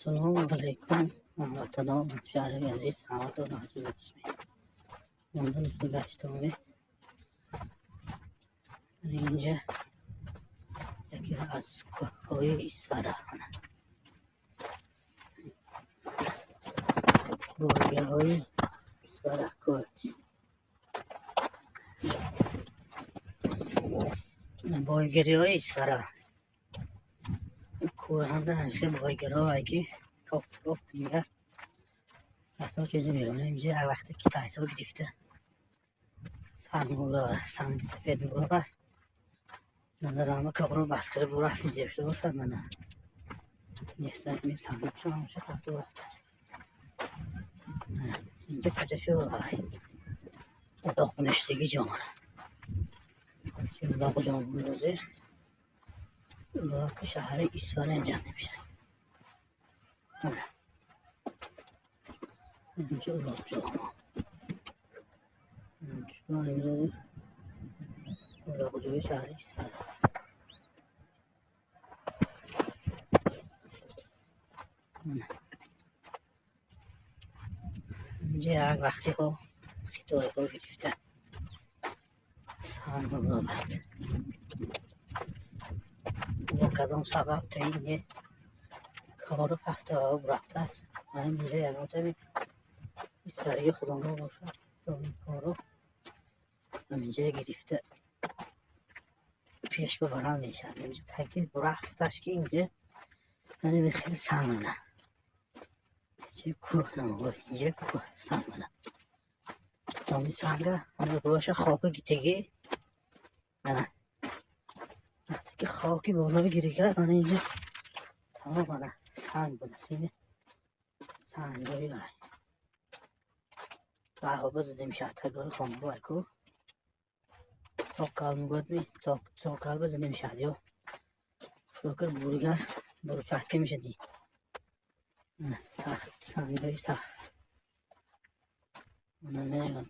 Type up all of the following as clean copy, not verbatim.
Ассалому алайкум, ҳамватанон, ҳамшаҳри азиз, ҳаматон аз мебусмем. Мондан гаштоме. Инҷа яке аз кӯҳҳои Исфара. Богарҳои Исфара кӯҳ. Бойгариҳои Исфара. Кӯҳанда ҳамеша бойгарҳое ки кофт кофт дигар расо чизе меёбем. Инҷа ҳар вақте ки тайсо гирифта санг мебарад, санги сафед мебарад. Назарама корро бас карда бурафт зеб шуда бошад мана. Нестан ин сангчо ҳамеша кофта бурафтааст. Инҷа тарафи улоқ мештагӣ ҷо мана. Улоқ ҷо буд ҳозир. Улоқи шаҳри Исфара инҷа мешавад. Мана. Инҷа улоқ ҷо. Улоқ ҷои шаҳри Исфара. Инҷа як вақтиҳо хитоиҳо гирифта санг мебарад. Бо кадом сабаб та инҷа кору ҳафтаҳо рафтааст. Ман инҷа ягон тами Исфараги худоно бошад, соҳибкоро ҳаминҷа гирифта пеш бабаранд мешавад. Инҷа таки бурафташ ки инҷа яъне хеле санг мана. Инҷа кӯҳ намогӯяд, инҷа кӯҳ санг мана. Томи санга рӯяша хоки гитагӣ мана. Вақте ки хоки боло гирифта мана инҷа тамом мана санг будааст. Ин сангҳои вай. Қаҳва зада мешавад тагои хонаҳо ай ку. Сокал мегӯяд ми сокал зада мешавад ё хушрӯкар буригар буручатка мешавад ин. Сахт сангҳои сахт. Мана мегӯям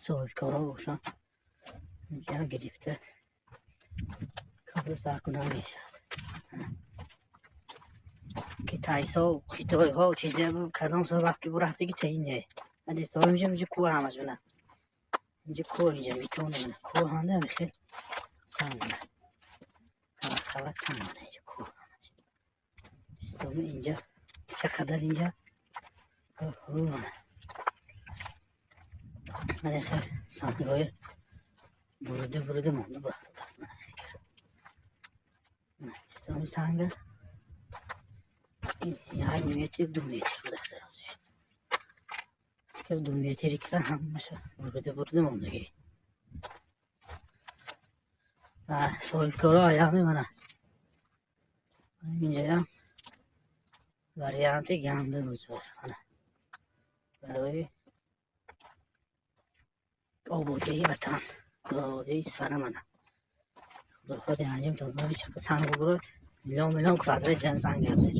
соҳибкорҳо бошанд инҷа гирифта корро сар кунанд мешавад. Китайсо, хитойҳо чизе кадом сабаб ки бурафтаги та инҷа. Ҳадисҳо инҷа инҷа кӯҳ ҳамаш мана. Инҷа кӯҳ инҷа бетон мана. Кӯҳ ҳанда хел санг мана. Қават қават санг мана инҷа кӯҳ ҳамаш. Истоми инҷа чақадар инҷа мана. Мана хел сангҳои бурида бурида монда бурафта будааст мана. Мана истоми санга як метр 2 метр будааст дарозиш. 2 метр ки ҳамаша бурида бурида мондагӣ. Соҳибкорҳо аями мана. Инҷаям варианти гандум рӯзгор мана. Барои ободии ватан, ободии Исфара мана. Худо хоҳад анҷом додани чаққа санг бубурад, миллион миллион квадрат ҷан санг ҳабзир.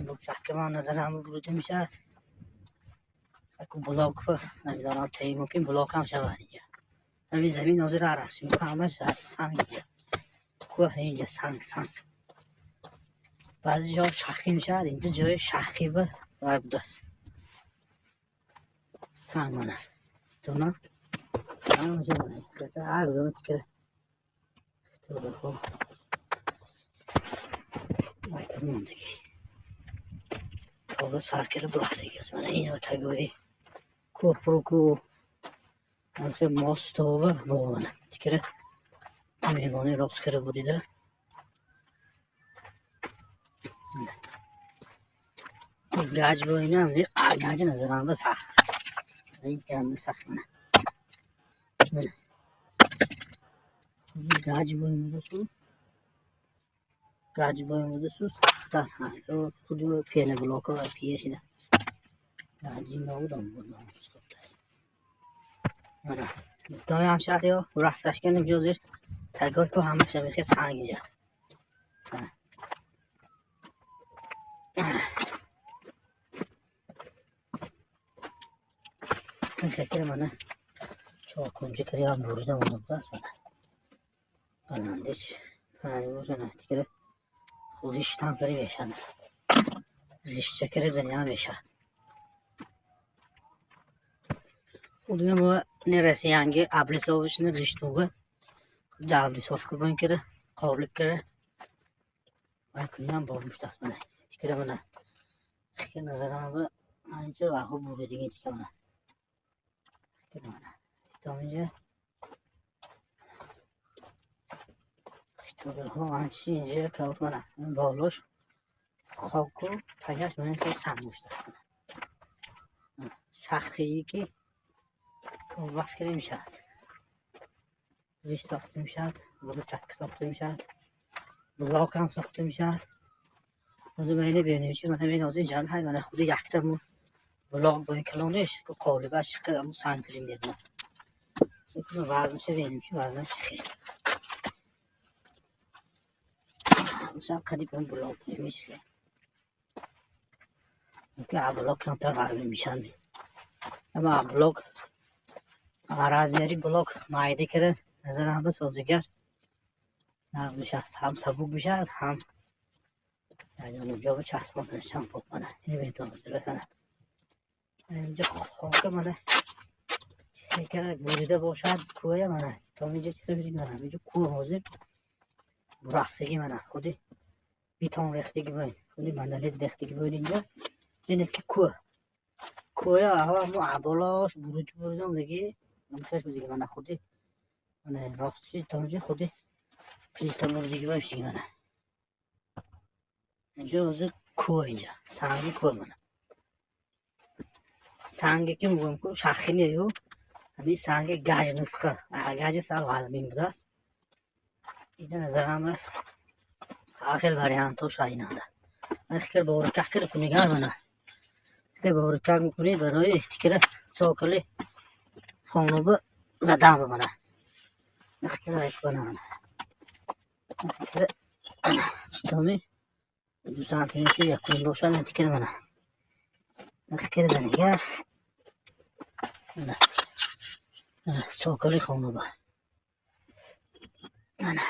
Бурчатка ман назарам бурида мешавад. Аку блок намедонам таи мумкин блок ҳам шавад инҷа. Ҳамин замин ҳозир араст, ҳамаш санг инҷа. Кӯҳ инҷа санг санг. Баъзе ҷо шахӣ мешавад, инҷа ҷои шахӣ ба вай будааст. Санг мана. Тона ҳамаҷо мана. Ҳар ҷо тикра. Хитоиҳо вай мондагӣ. Корро сар карда бурафтагӣ. Мана ин тагои кӯпруку ҳамхел мостоба мана. Тикра меҳмонӣ рост карда бурида. Гаҷ бо инам гаҷ назарам ба сахт. Ин ганда сахт мана. Мана. Гаҷ бо ин гаҷ бо ин будасу сахттар. Худи пеноблокҳо ва пиешида. Гаҷи набудам будааст. Мана. Дитои ҳамшаҳриҳо рафташ кардем ҷозир тагои кӯҳ ҳамаш ҳамихел санг инҷа. Ин мана чоркунҷа кардам бурида монда будааст мана. Баландиш 5 бошад тикра хузиштам карда мешавад. Ғиштчакара заня мешавад. Худуя мо не россиянги облицовочный ғишт мегӯяд. Худи облицовка бо ин кара қолиб кара вай куниам бор муштааст. Мана тикара, мана назарам ба анча ваҳо буридиги тика, мана мана то инҷа хитобаҳо анчи инҷа кор. Мана болош хоку тагаш, мана хеле санг муштааст. Шахие ки вақт кара мешавад, ғишт сохта мешавад, брусчатка сохта мешавад, блок ҳам сохта мешавад. Ҳозир ман ина бинем чи, мана мен ҳозир инҷа ҳай, мана худи якта блок бо ин калониш қолибаш чиқадр санг кирим дедма. Вазниша бинем чи, вазнаш чи хел, вазнашам қариб блок мешавад. Мумкин блок камтар вазн мешавад, аммо блок размери блок майда кара назарам ба созигар нағз мешавад, ҳам сабук мешавад, ҳам ҷо ба часпонданашам пок. Мана ина бинтон, мана инҷа хока, мана чихел кара бурида бошад кӯя. Мана то инҷа чихел, мана инҷа кӯ ҳозир бурафтагӣ, мана худи бетон рехтагӣ боин, худи монолит рехтагӣ боин. Инҷа ҷине ки кӯ кӯя ҳамо болош бурид буридамдаги шудиги. Мана худи, мана ростши то инҷа худи плита буридиги боин. Мана инҷа ҳозир кӯ, инҷа санги кӯ. Мана санге ки мегӯям ку шахинею, ҳамин санги гаҷ нусха гаҷи сал вазмин будааст. Ина назарам ҳар хел вариантҳо шаинанда. Фикр борикак кира кунигар, мана фикр борикак мекунед барои тикира цоколи хоноба задан. Мана фикр мана фикр читоми 2 сантиметр якун бошад тикира, мана фикр занигар, мана цоколи хоноба. Мана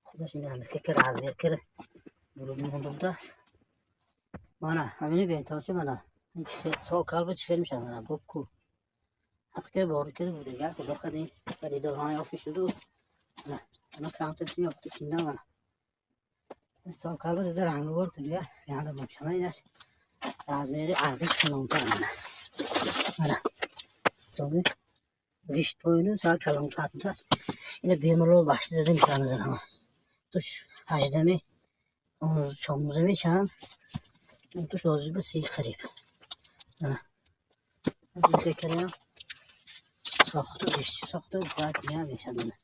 худаш ина фикр размер кира бурид монда будааст. Мана ҳамини бенточи, мана цокол ба чӣ хел мешавад. Мана боб ку фикр борикира буригар, худо хади харидорҳо ёфти шуду. Мана камтар ёфта шинда. Мана цокол ба зида рангвор кунигар янда бошад. Инаш размери аз ғишт калонтар. Мана мана томи ғишт поину сал калонтар будааст. Ина бемалол бахши зада мешавад назарама. Туш ҳаждами чонузами чанд, туш ҳозир ба 30 қариб. Мана карам сохту ғиштчи сохту баъд меам мешавад. Мана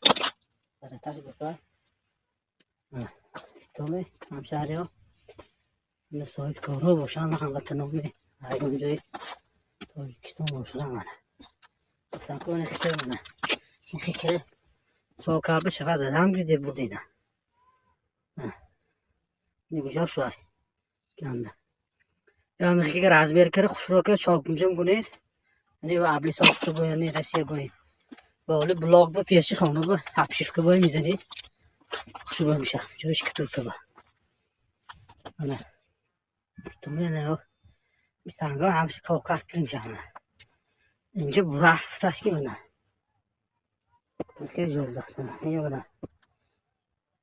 баратар бошад. Мана томи ҳамшаҳриҳо, соҳибкорҳо бошанд, ҳамватанони ягон ҷои Тоҷикистон бошанд, мана гуфтам ку фикр, мана ин фикри цокал бишавад, задам гиде бурдина. Куҷо шуай ганда ё мехи ки размер кара хушро ка чоркунҷам кунед, яъне облицовка бо, яъне Россия боин боли блок ба пеши хона ба обшивка бо мезанед, хушрӯ мешавад ҷои штукатурка ба. Мана санга ҳамаша коркард кира мешавад. Инҷа бурафташ ки, мана хеле ҷо будааст. Мана мана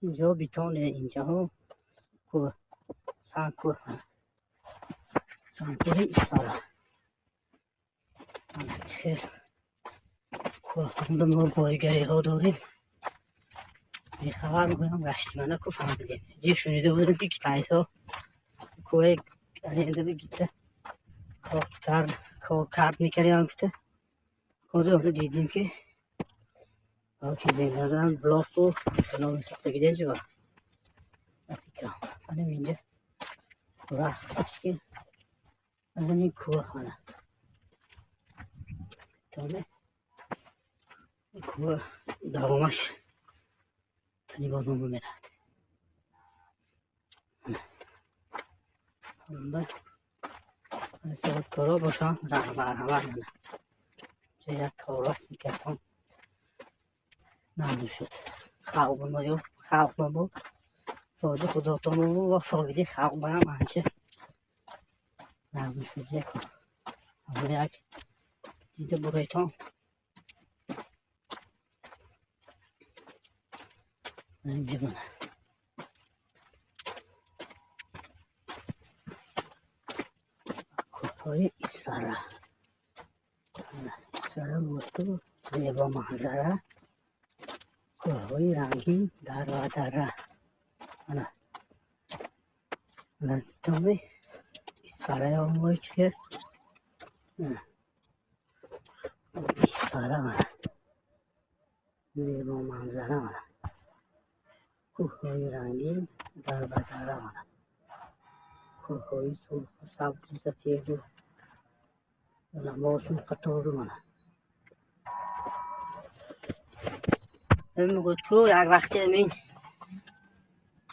инҷо бетон, инҷаҳо кӯҳ, сангкӯҳ, сангкӯҳи Исфара. Чӣ хел кӯҳ мо бойгариҳо дорем, бехабар мегӯям. Гаштим, ана ку фаҳмидем. Ҷе шунида будем ки китайсҳо кӯҳи аренда гитта кор кард мекардем гуфта. Ҳозир омада дидем ки назарам блоку номи сохтагида инҷа ба фикрам. Манам инҷа рафташ ки ҳамин кӯҳ, мана томе кӯҳ давомаш кани бодом меравад. Ҳамба соҳибкорҳо бошанд, марҳамат. Мана як корваст мекардам, назм шуд. Халқ ба ё халқ ба мо фоида, худотон ва фоидаи халқ ба ҳам анча. Назм шуд яко. Як дида буройтон. Инҷа мана. Кӯҳҳои Исфара. Исфара буд зебо манзара. Кӯҳҳои рангин дар ва дара. Ана. Ана томи Исфара омои ки. Исфара мана. Зебо манзара мана. Кӯҳҳои рангин дар ва дара мана. Кӯҳҳои сурху сабзу сафеду мошун қатору мана. Мегӯяд ку як вақте амин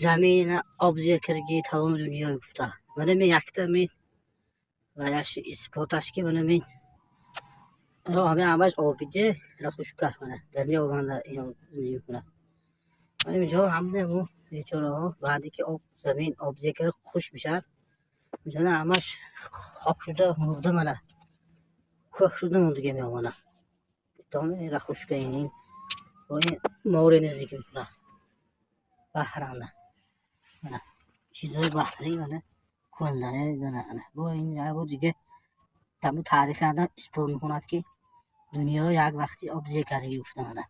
замина об зер карги тамоми дунё гуфта. Мана мен якта амин ва яш исботаш ки мана мен ҳами ҳамаш обиде ра хушка мана дар необанда ино зиндагӣ мекунад. Мана инҷо ҳама мо бечораҳо баъде ки об замин об зер кард хушк мешавад, инҷо ҳамаш хок шуда мурда мана кӯҳ шуда мондагӣ меомана. Томи ра хушка ин бо ин море наздикӣ мекунад. Баҳранда. Мана чизҳои баҳрӣ мана кӯлдане мана бо ин як бор дига тамоми таърихи адам исбот мекунад ки дунё як вақти об зер кардагӣ гуфта мана.